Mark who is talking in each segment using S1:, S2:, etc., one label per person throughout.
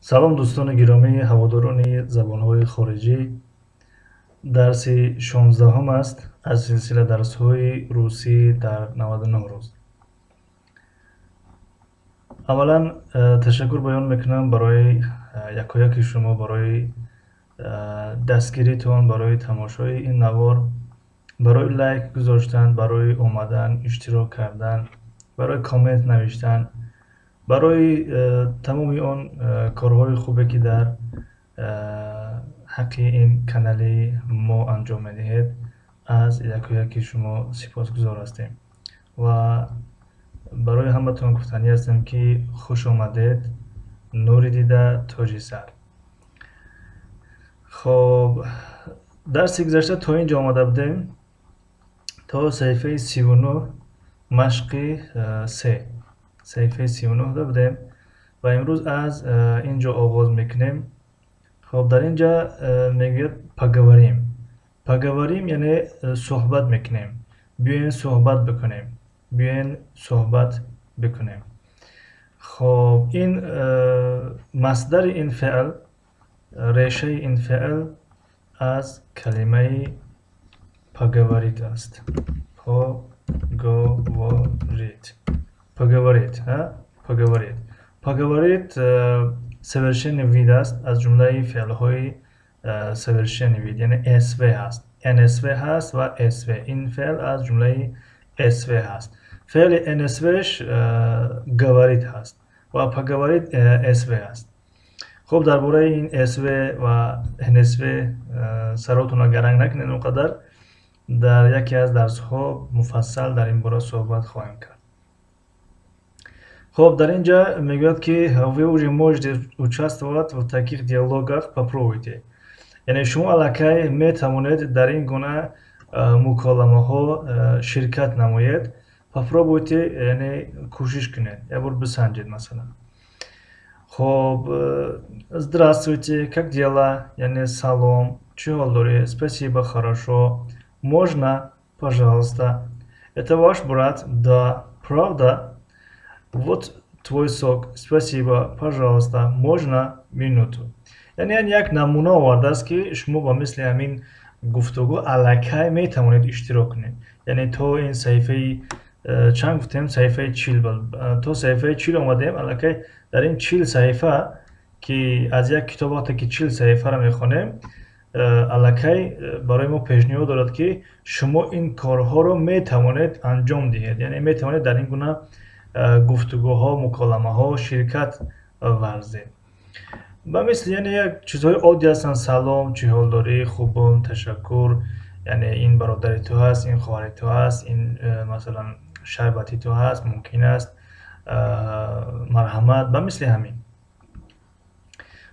S1: Салом, дӯстони гиромӣ, ҳаводорони забонҳои хориҷӣ. Дарси 16-ҳум аст аз силсила дарсҳои русӣ дар 99 рӯз. Аввалан ташаккур баён мекунам барои якояки шумо, барои дастгиритон, барои тамошои ин навор, барои лайк гузоштан, барои омадан, иштирок кардан, барои коммент навиштан, барои тамоми он корҳои хубе, ки дар ҳаққи ин канали мо анҷом медиҳед. Аз якояки шумо сипосгузор ҳастем ва барои ҳаматон гуфтанӣ ҳастем, ки хуш омадед, нури дида, тоҷи сар. Хоб, дарси гузашта то ин ҷо омада будем, то саҳифаи 39, машқи 3. Саҳифаи 39-да будем ва имрӯз аз ин ҷо оғоз мекунем. Хоб, дар ин ҷа мегӯяд: «Поговорим». Поговорим, яъне суҳбат мекунем, биёен суҳбат бикунем, биёен суҳбат бикунем. Хоб, ин масдари ин феъл, решаи ин феъл аз калимаи поговорить аст. Поговорить, поговорить, поговорить, поговорить совершенный вид аст, аз ҷумлаи феълҳои совершенный вид, яъне СВ ҳаст, НСВ ҳаст ва СВ. Ин феъл аз ҷумлаи СВ ҳаст. Феъли НСВш говорить ҳаст ва поговорить СВ аст. Хуб, дар бораи ин СВ ва НСВ саротонро гаранг накунед он қадар, дар яке аз дарсҳо муфассал дар ин бора суҳбат хоҳем кард. Хоб, дар ин ҷа мегӯяд, ки вы уже можете участвовать в таких диалогах, попробуйте. Яъне шумо аллакай метавонед дар ин гуна муколамаҳо ширкат намоед. Попробуйте, яъне кӯшиш кунед, як бор бисанҷед, масалан. Хоб, здравствуйте, как дела? Яъне салом, чӣ ҳол дорӣ? Спасибо, хорошо. Можно? Пожалуйста. Это ваш брат? Да. Правда? Вот твой сок. Спасибо. Пожалуйста, можно минуту? Яъне як намуна овардааст, ки шумо ба мисли ҳамин гуфтугӯ аллакай метавонед иштирок кунед. Яъне то ин саҳифаи чанд гуфтем? Саҳифаи 40, то саҳифаи 40 омадем. Аллакай дар ин 40 саҳифа, ки аз як китоб вақте ки 40 саҳифаро мехонем, аллакай барои мо пешниҳод дорад, ки шумо ин корҳоро метавонед анҷом диҳед, яъне метавонед дар ин гуна гуфтугӯҳо, муколамаҳо ширкат варзед. Ба мисли, яъне як чизҳои оддӣ ҳастанд: салом, чӣ ҳол дорӣ, хубом, ташаккур, яъне ин бародари ту ҳаст, ин хоҳари ту ҳаст, ин масалан шарбати ту ҳаст, мумкин аст, марҳамат, ба мисли ҳамин.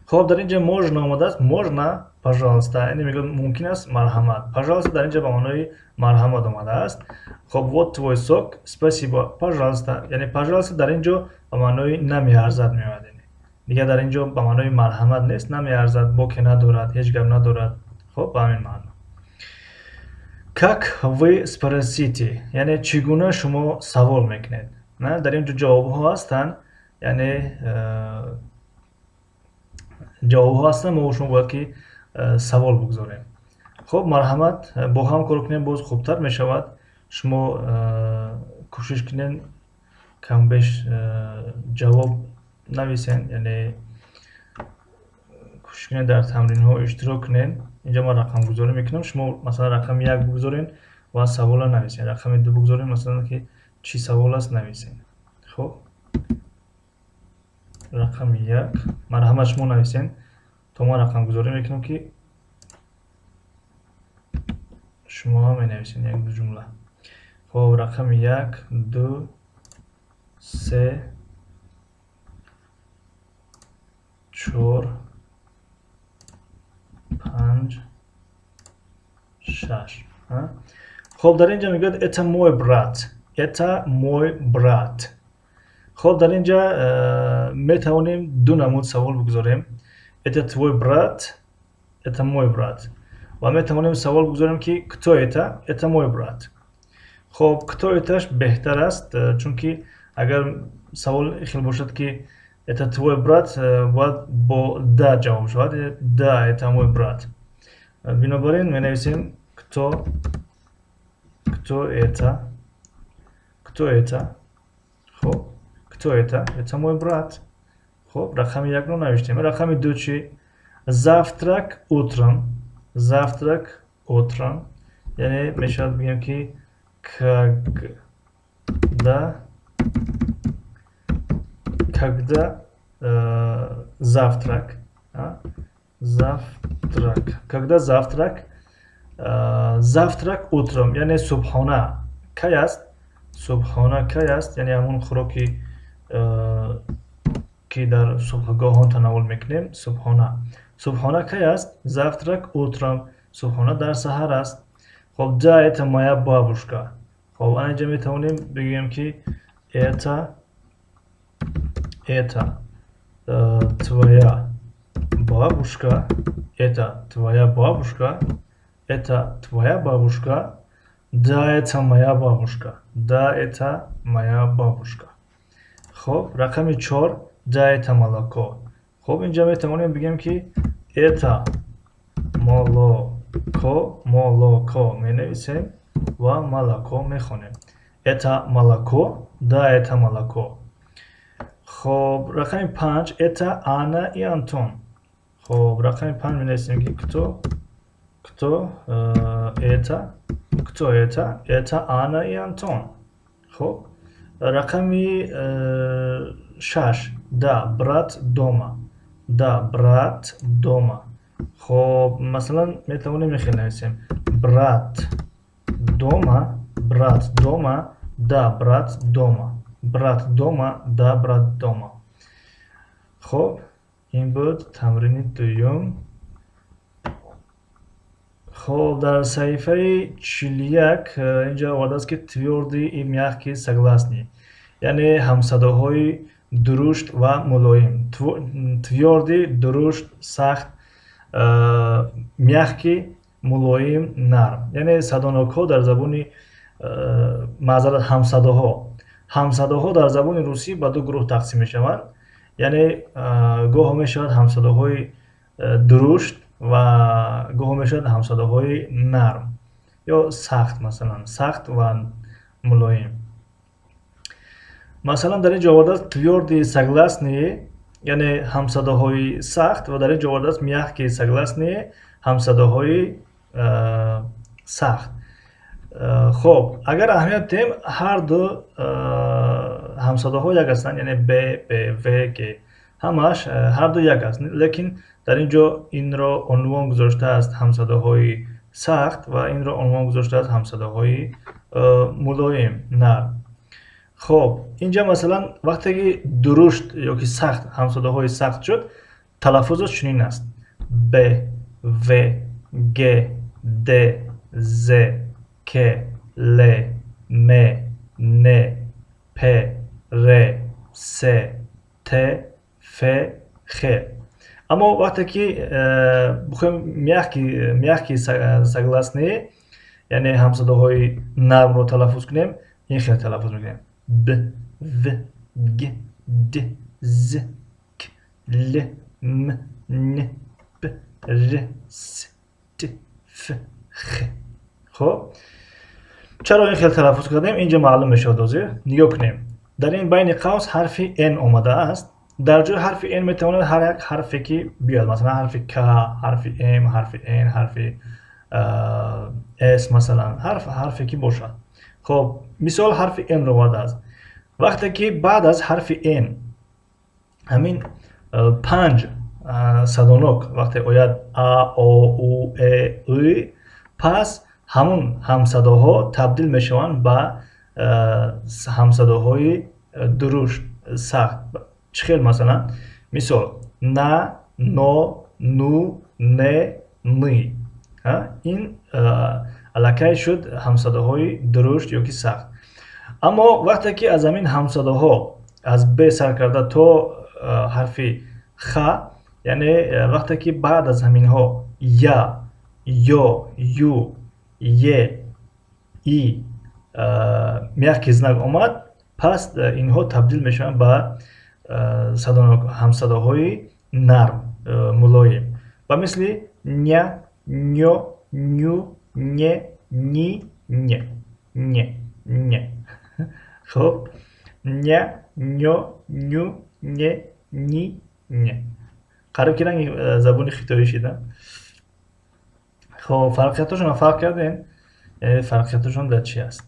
S1: Хоб, дар ин ҷа можно омадааст. Можно, пожалуйста, яъне мегӯяд: мумкин аст, марҳамат. Пожалуйста дар ин ҷа ба маънои марҳамат омадааст. Хоб, вот твой сок. Спасибо. Пожалуйста, яъне пожалуйста дар ин ҷо ба маънои намеарзад меояд. Дигар дар ин ҷо ба маънои марҳамат нест, намеарзад, боке надорад, ҳеҷ гап надорад. Хоб, ба ҳамин маъно. Как вы спросите, яъне чӣ гуна шумо савол мекунед? Дар ин ҷо ҷавобҳо ҳастанд, яъне ҷавобҳо ҳастанд, мо шумо бояд ки савол бигузорем. Хуб, марҳамат, бо ҳам кор кунем, боз хубтар мешавад. Шумо кӯшиш кунед, камбеш ҷавоб нависен, яъне кӯшиш кунед, дар тамринҳо иштирок кунед. Инҷа ман рақамгузорӣ мекунам, шумо масалан рақами 1 бигузорен ва саволро нависен, рақами 2 бигузорен, масалан, ки чӣ савол аст, нависен. Хуб, рақами 1, марҳамат, шумо нависен, то ман рақамгузорӣ мекунам, ки шумо ҳам менависен як ду ҷумла. Хоб, рақами 1, 2, 3, 4, 5, 6. Хоб, дар ин ҷа мегӯяд: это мой брат, это мой брат. Хоб, дар ин ҷа метавонем ду намуд савол бигузорем: это твой брат, это мой брат. Ва метавонем савол бигузорем, ки кто это, это мой брат. Хоб, кто эташ беҳтар аст, чунки агар савол хел бошад, ки Это твой брат бояд бо «да» ҷавоб шавад. Да, это мой брат. Бинобар ин менависем: кто это? Кто это? Хоб, кто это? Это мой брат. Хоб, рақами якро навиштем. Рақами ду чӣ? Завтрак утром. Завтрак утром, яъне мешавад бигӯем, ки когда завтрак, завтрак, когда завтрак? Завтрак утром, яъне субҳона кай аст? Субҳона кай аст? Яъне ҳамон хӯроки, ки дар субҳгоҳон танаввул мекунем, субҳона. Субҳона кай аст? Завтрак утром, субҳона дар саҳар аст. Хоб, да, это моя бабушка. Хоб, ана инҷа метавонем бигӯем, ки это твоя бабушка? Это твоя бабушка? Это твоя бабушка? Да, это моя бабушка. Да, это моя бабушка. Хоб, рақами чор: да, это молоко. Хоб, инҷа метавонем бигӯем, ки это молоко. Молоко менависем ва молоко мехонем. Это молоко? Да, это молоко. Хоб, рақами панҷ: это Анна и Антон. Хоб, рақами панҷ менависем, ки кто это? Кто это? Это Анна и Антон. Хоб, рақами шаш: да, брат дома. Да, брат дома. Хоб, масалан, метавонем хел нависем: брат дома. Брат дома? Да, брат дома. Брат дома? Да, брат дома. Хоб, ин буд тамрини дуюм. Хоб, дар саҳифаи 41 инҷа овардааст, ки твёрдые и мягкие согласные, яъне ҳамсадоҳои дурушт ва мулоим. Твёрдый — дурушт, сахт, мягкий — мулоим, нарм. Яъне садонокҳо дар забони, маъзарат, ҳамсадоҳо дар забони русӣ ба ду гурӯҳ тақсим мешаванд. Яъне гоҳо мешавад ҳамсадоҳои дурушт ва гоҳо мешавад ҳамсадоҳои нарм ё сахт, масалан, сахт ва мулоим. Масалан, дар ин ҷо овардааст твёрдые согласные, яъне ҳамсадоҳои сахт, ва дар ин ҷо овардааст мягкие согласные, ҳамсадоҳои сахт. Хоб, агар аҳамият диҳем, ҳарду ҳамсадоҳо як ҳастанд, яъне б, п, в, г, ҳамааш ҳарду як аст, лекин дар ин ҷо инро унвон гузоштааст ҳамсадоҳои сахт ва инро унвон гузоштааст ҳамсадоҳои мулоим, нарм. Хоб, инҷа, масалан, вақте ки дурушт ёки сахт, ҳамсадоҳои сахт шуд, талаффузаш чунин аст: б, в, г, д, з, к, л, м, н, п, р, с, т, ф, х. Аммо вақте ки бихоҳем мягкие согласные, яъне ҳамсадоҳои нармро талаффуз кунем, ин хел талаффуз мекунем: б, в, г, д, з, к, л, м, н, п, р, с, т, ф, х. Хоб, чаро ин хел талаффуз кардем, инҷа маълум мешавад. Ҳозир нигоҳ кунем: дар ин байни қавс ҳарфи н омадааст. Дар ҷои ҳарфи н метавонад ҳар як ҳарфе ки биёяд, масалан, ҳарфи к, ҳарфи м, ҳарфи н, ҳарфи с, масалан, ҳарфе ки бошад. Хоб, мисол, ҳарфи н-ро овардааст. Вақте ки баъд аз ҳарфи н ҳамин панҷ садонок вақте ояд: а, о, у, э, ы, пас ҳамун ҳамсадоҳо табдил мешаванд ба ҳамсадоҳои дурушт, сахт. Чӣ хел? Масалан, мисол: на, но, ну, не, ны. Ин аллакай шуд ҳамсадоҳои дурушт ёки сахт. Аммо вақте ки аз ҳамин ҳамсадоҳо, аз б сар карда то ҳарфи х, яъне вақте ки баъд аз ҳаминҳо я, ё, ю, е, и мягкий знак омад, пас инҳо табдил мешаванд ба ҳамсадоҳои нарм, мулоим, ба мисли ня, нё, ню, не, ни, не, не, не. Хуб, ня, нё, ню, не, ни, не. Қариб ки ранги забони хитоӣ шида. Хоб, фарқиятҳошонро фарқ кардем, яъне фарқиятҳошон дар чи аст?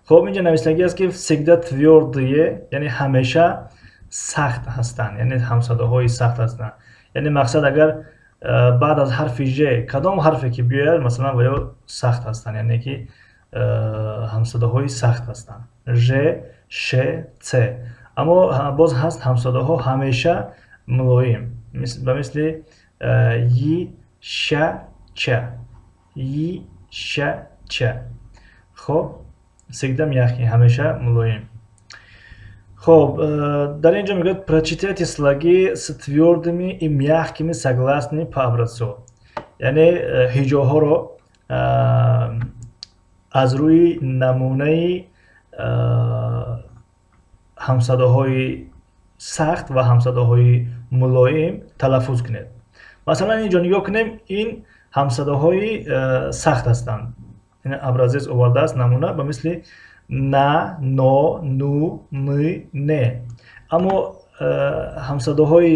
S1: Хоб, инҷа нависагӣ аст, ки всегда твёрдые, яъне ҳамеша сахт ҳастанд, яъне ҳамсадоҳои сахт ҳастанд. Яъне мақсад, агар баъд аз ҳарфи ж кадом ҳарфе ки биёяд, масалан, ва ё сахт ҳастанд, яъне ки ҳамсадоҳои сахт ҳастанд: ж, ш, ц. Аммо боз ҳаст ҳамсадоҳо ҳамеша мулоим, ба мисли й, ш, ч, й, ш, ч. Хоб, всегда мягкий, ҳамеша мулоим. Хоб, дар ин ҷо мегӯяд: прочитайте слоги с твёрдыми и мягкими согласными по образцу. Яъне ҳиҷоҳоро аз рӯи намунаи ҳамсадоҳои сахт ва ҳамсадоҳои мулоим талаффуз кунед. Масалан, ин ҷо нигоҳ кунем, ин ҳамсадоҳои сахт ҳастанд. Ин образец овардааст, намуна, ба мисли на, но, ну, н, не. Аммо ҳамсадоҳои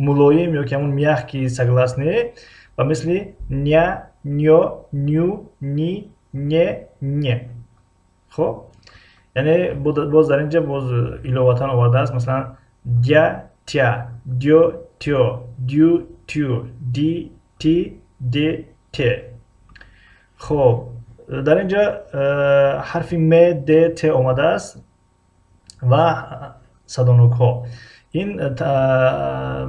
S1: мулоим ё ки ҳамун мягкие согласные, ба мисли ня, нё, ню, ни, не, не. Хоб, яъне боз дар ин ҷа боз иловатан овардааст, масалан, дя, тя, дё, тё, дю, тю, ди, ти, де, те. Хоб, дар ин ҷа ҳарфи м, д, т омадааст ва садонокҳо. Ин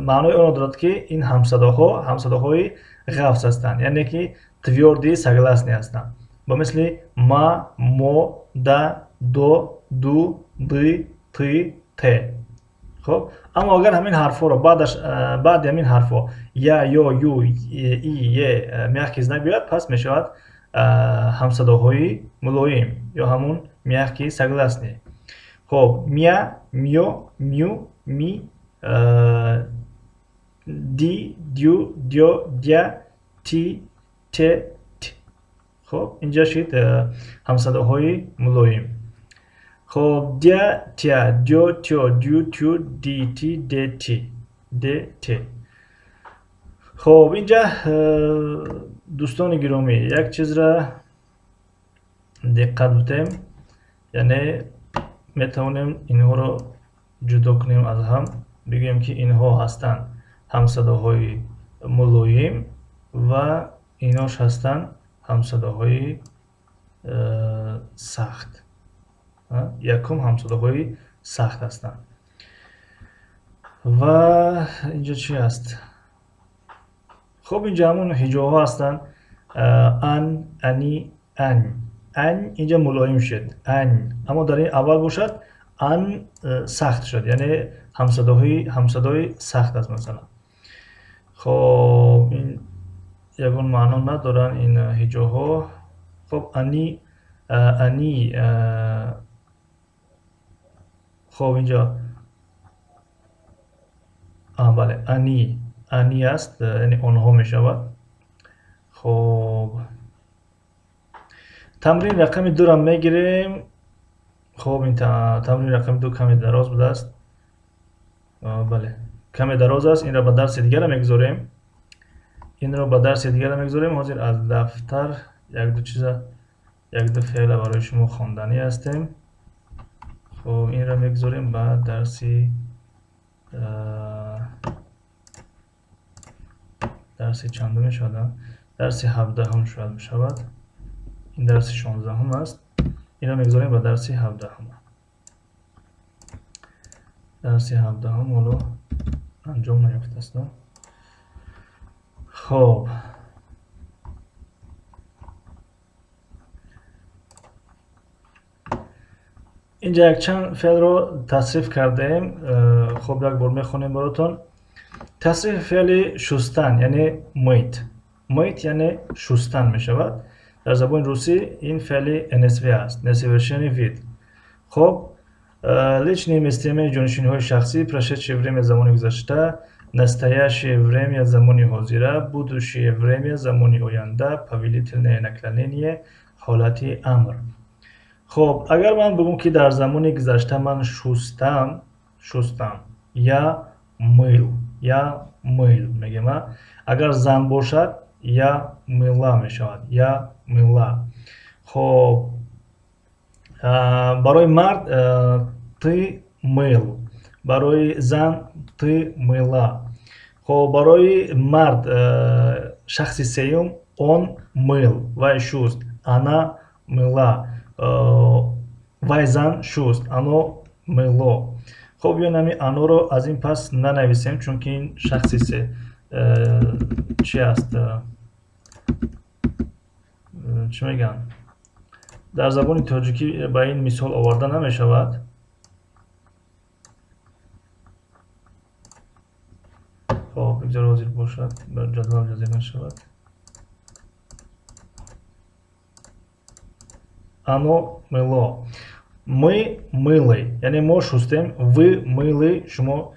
S1: маънои онро дорад, ки ин ҳамсадоҳо ҳамсадоҳои ғафз ҳастанд, яъне ки твёрдые согласные ҳастанд, ба мисли ма, мо, да, до, ду, д, т, те. Хоб, аммо агар ҳамин ҳарфҳоро баъди ҳамин ҳарфҳо я, ё, ю, и, е мягкий знак биёяд, пас мешавад ҳамсадоҳои мулоим ё ҳамун мягкие согласные. Хоб, мя, мё, мю, ми, ди, дю, дё, дя, ти, те, т. Хоб, инҷа шид ҳамсадоҳои мулоим. Хоб, дя, тя, дё, тё, дю, тю, ди, ти, де, ти, де, те. Хоб, инҷа, дӯстони гиромӣ, як чизра диққат бутем, яъне метавонем инҳоро ҷудо кунем аз ҳам, бигӯем, ки инҳо ҳастанд ҳамсадоҳои мулоим ва инош ҳастанд ҳамсадоҳои сахт. Якум ҳамсадоҳои сахт ҳастанд. Ва инҷо чӣ аст? Хуб, инҷо ҳамун ҳиҷоҳо ҳастанд: ан, ани, ань. Ань инҷа мулоим шуд, ань. Аммо дар ин аввал бошад, ан сахт шуд, яъне ҳамсадои сахт аст, масалан. Хоб, ин ягон маъно надоранд ин ҳиҷоҳо. Хоб, ани, ани. Хоб, инҷо, бале, ани, ани аст, яъне онҳо мешавад. Хоб, тамрини рақами дура мегирем. Хоб, ин тамрини рақами ду каме дароз будааст. Бале, каме дароз аст. Инро ба дарси дигара мегузорем, инро ба дарси дигара мегузорем. Ҳозир аз дафтар якду чиза, якду феъла барои шумо хонданӣ ҳастем. Хоб, инро мегузорем ба дарси чандум мешавад? Дарси 17-ум шояд мешавад. Ин дарси 16-ум аст, инро мегузорем ба дарси 17-ум. Дарси 17-ум ҳоло анҷом наёфтааст. Хоб, инҷа якчанд феълро тасриф кардаем. Хоб, як бор мехонем баротон. Тасрифи феъли шустан, яъне мыть. Мыть яъне шустан мешавад. Дар забони русӣ ин феъли НСВ аст, несовершенный вид. Хоб, Личные местоимения ҷонишинҳои шахсӣ, прошедшее время замони гузашта, настоящее время замони ҳозира, будущее время замони оянда, повелительное наклонение ҳолати амр. Хоб, агар ман бигӯм, ки дар замони гузашта ман шустам, шустам, я мыл, я мыл мегӯем. Агар зан бошад, я мыла мешавад, я мыла. Хоб, барои мард ты мыл, барои зан ты мыла. Хоб, барои мард шахси сеюм он мыл, вай шуст, она мыла, вай зан шуст, оно мыло. Хоб, биён ҳамин оно-ро аз ин пас нанависем, чунки ин шахси се чи аст, чӣ мегӯянд, дар забони тоҷикӣ ба ин мисол оварда намешавад. Хоб, бигзор ҳозир бошад, бар ҷадвал ҷазир нашавад. Оно мыло, мы мыли, яъне мо шустем, вы мыли, шумо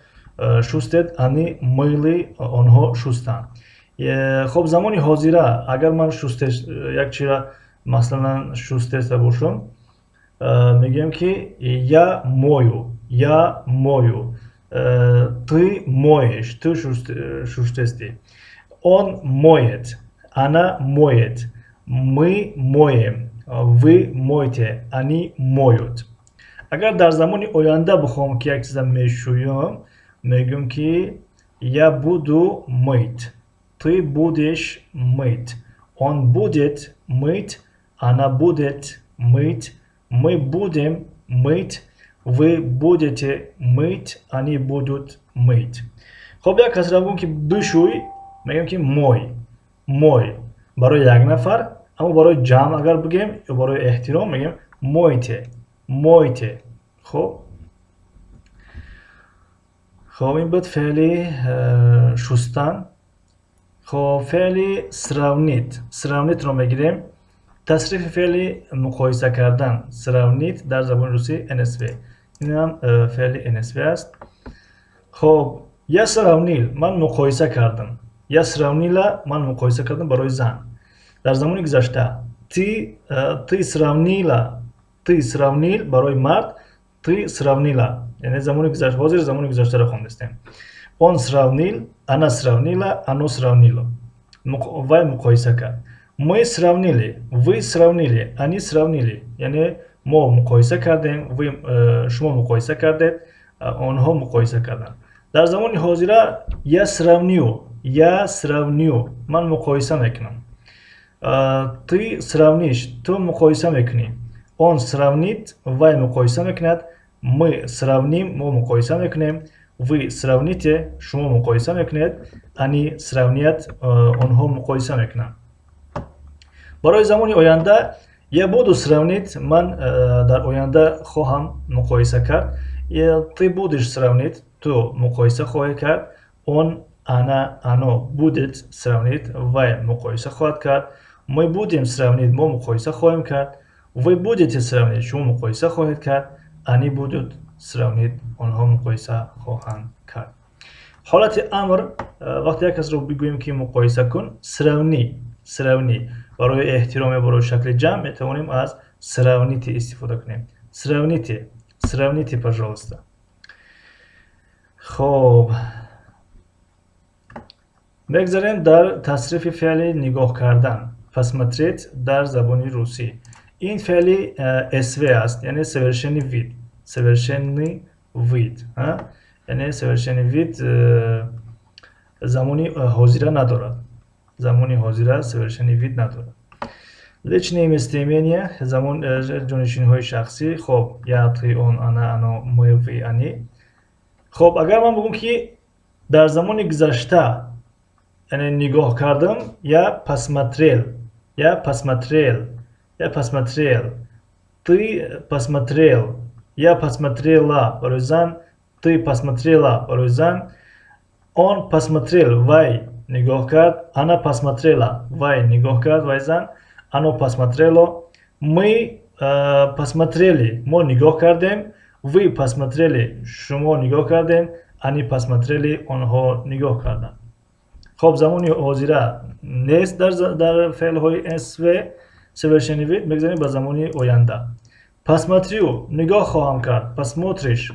S1: шустед, они мыли, онҳо шустанд. Хоб, замони ҳозира агар ман шусте як чира, масалан, шустеста бошам, мегӯям, ки я мою, я мою, ты моешь, ту шустестӣ, он моет, она моет, мы моем, вы моете, они моют. Агар дар замони оянда бихоҳам, ки як чиза мешӯям, мегӯям, ки я буду мыть, ты будешь мыть, он будет мыть, она будет мыть, мы будем мыть, вы будете мыть, они будут мыть. Хоб, як касра бигӯм, ки бишӯй, мегӯям, ки мой, мой барои як нафар, аммо барои ҷамъ агар бигӯем ё барои эҳтиром мегӯем мойте, мойте. Хоб, хоб, ин буд феъли шустан. Хоб, феъли сравнить, сравнить-ро мегирем. Тасрифи феъли муқоиса кардан сравнить дар забони русӣ НСВ, инам феъли НСВ аст. Хоб, я сравнил, ман муқоиса кардам, я сравнила, ман муқоиса кардам барои зан дар замони гузашта, ты сравнила, ты сравнил барои мард, ты сравнила, яъне замони гузашта, ҳозир замони гузаштаро хондастем. Он сравнил, она сравнила, оно сравнило, вай муқоиса кард. Мы сравнили, вы сравнили, они сравнили, яъне мо муқоиса кардем, вы шумо муқоиса кардед, онҳо муқоиса карданд. Дар замони ҳозира я сравню, я сравню, ман муқоиса мекунам, ты сравнишь, ту муқоиса мекунӣ, он сравнит, вай муқоиса мекунад, мы сравним, мо муқоиса мекунем, вы сравните, шумо муқоиса мекунед, они сравнят, онҳо муқоиса мекунанд. Барои замони оянда я буду сравнить, ман дар оянда хоҳам муқоиса кард, ты будешь сравнить, ту муқоиса хоҳӣ кард, он, она, оно будет сравнить, вай муқоиса хоҳад кард, мы будем сравнить, мо муқоиса хоҳем кард, вы будете сравнить, шумо муқоиса хоҳед кард, они будут сравнить, онҳо муқоиса хоҳанд кард. Ҳолати амр, вақте як касро бигӯем, ки муқоиса кун, сравни, сравни. Барои эҳтиром ё барои шакли ҷамъ метавонем аз сравните истифода кунем. Сравните, сравните, пожалуйста. Хоб, мегзарем дар тасрифи феъли нигоҳ кардан, посмотреть дар забони русӣ. Ин феъли СВ аст, яъне совершенный вид, совершенный вид, яъне совершенный вид замони ҳозира надорад, замони ҳозира совершенный вид надорад. Личные местоимения, замон ҷонишинҳои шахсӣ. Хоб, я, ты, он, она, оно, мы, вы, они. Хоб, агар ман бигӯм, ки дар замони гузашта, яъне нигоҳ кардам, я посмотрел, я посмотрел, я посмотрел, ты посмотрел, я посмотрела барои зан, ты посмотрела барои зан, он посмотрел, вай нигоҳ кард, она посмотрела, вай нигоҳ кард, вай зан, оно посмотрело, мы посмотрели, мо нигоҳ кардем, Вы посмотрели, шумо нигоҳ кардем. Они посмотрели, онҳо нигоҳ карданд. Хоб, замони ҳозира нест дар феълҳои СВ, совершенный вид. Мегзарем ба замони оянда. Посмотрю, нигоҳ хоҳам кард. Посмотришь,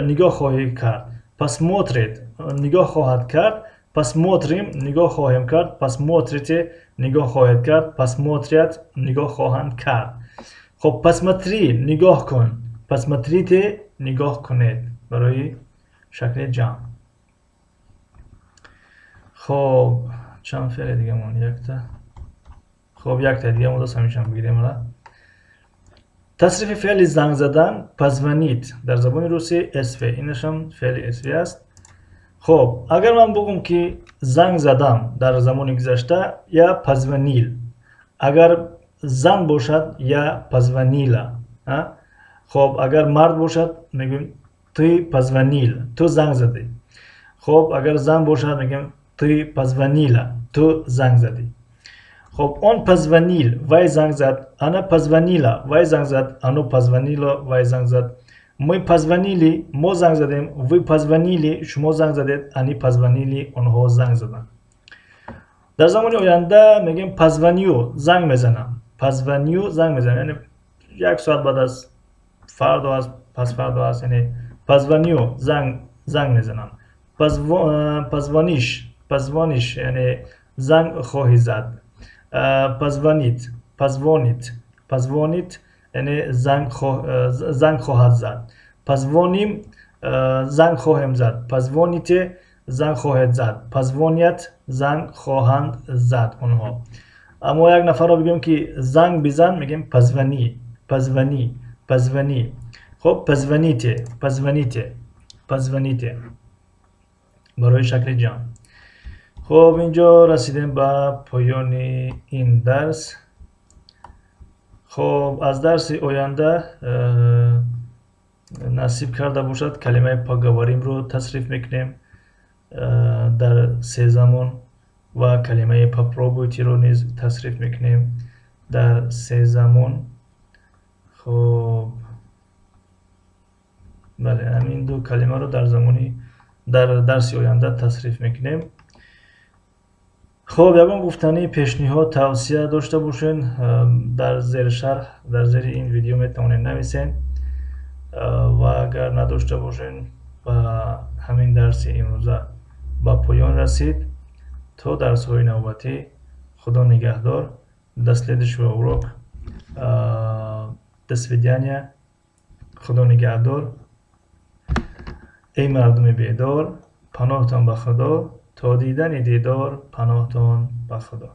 S1: нигоҳ хоҳӣ кард. Посмотрит, нигоҳ хоҳад кард. Посмотрим, нигоҳ хоҳем кард. Посмотрите, нигоҳ хоҳед кард. Посмотрят, нигоҳ хоҳанд кард. Хоб, посмотри, нигоҳ кун. Посмотрите, нигоҳ кунед, барои шакли ҷамъ. Хоб, чанд феъли дига мон? Якта. Хоб, якта дига мондааст, ҳамишам бигирем. Ала тасрифи феъли занг задан, позвонить, дар забони русӣ СВ. Инашам феъли СВ аст. Хоб, агар ман бугум, ки занг задам дар замони гузашта, я позвонил. Агар зан бошад, я позвонила. Хоб, агар мард бошад, мегӯем ты позвонил, ту занг задӣ. Хоб, агар зан бошад, мегӯем ты позвонила, ту занг задӣ. Хоб, он позвонил, вай занг зад. Она позвонила, вай занг зад. Оно позвонило, вай занг зад. Мы позвонили, мо занг задем. Вы позвонили, шумо занг задед. Они позвонили, онҳо занг заданд. Дар замони оянда мегӯем позвоню, занг мезанам. Позвоню, занг мезанам, яъне як соат баъд аз фардо аст, пасфардо аст, яъне позвоню, занг мезанам. Позвонишь, позвонишь, яъне занг хоҳӣ зад. Позвонит, позвонит, позвонит, яъне занг хоҳад зад. Позвоним, занг хоҳем зад. Позвоните, занг хоҳед зад. Позвонят, занг хоҳанд зад онҳо. Аммо як нафарро бигӯем, ки занг бизан, мегӯем позвони, позвони, позвони. Хоб, позвоните, позвоните, позвоните, барои шакли ҷамъ. Хоб, инҷо расидем ба поёни ин дарс. Хоб, аз дарси оянда, насиб карда бошад, калимаи поговорим ро тасриф мекунем дар се замон ва калимаи попробуйте ро низ тасриф мекунем дар се замон. Хоб, бале, ҳамин ду калимаро дар дарси оянда тасриф мекунем. Хоб, ягон гуфтанӣ, пешниҳод, тавсия дошта бошед, дар зери шарҳ, дар зери ин видео метавонед нависед. Ва агар надошта бошед, ба ҳамин дарси имрӯза ба поён расид. То дарсҳои навбатӣ Худо нигаҳдор. До следующего урок, до свидания, Худо нигаҳдор. Эй мардуми бедор, паноҳтон ба Худо, то дидани дидор, паноҳтон ба Худо.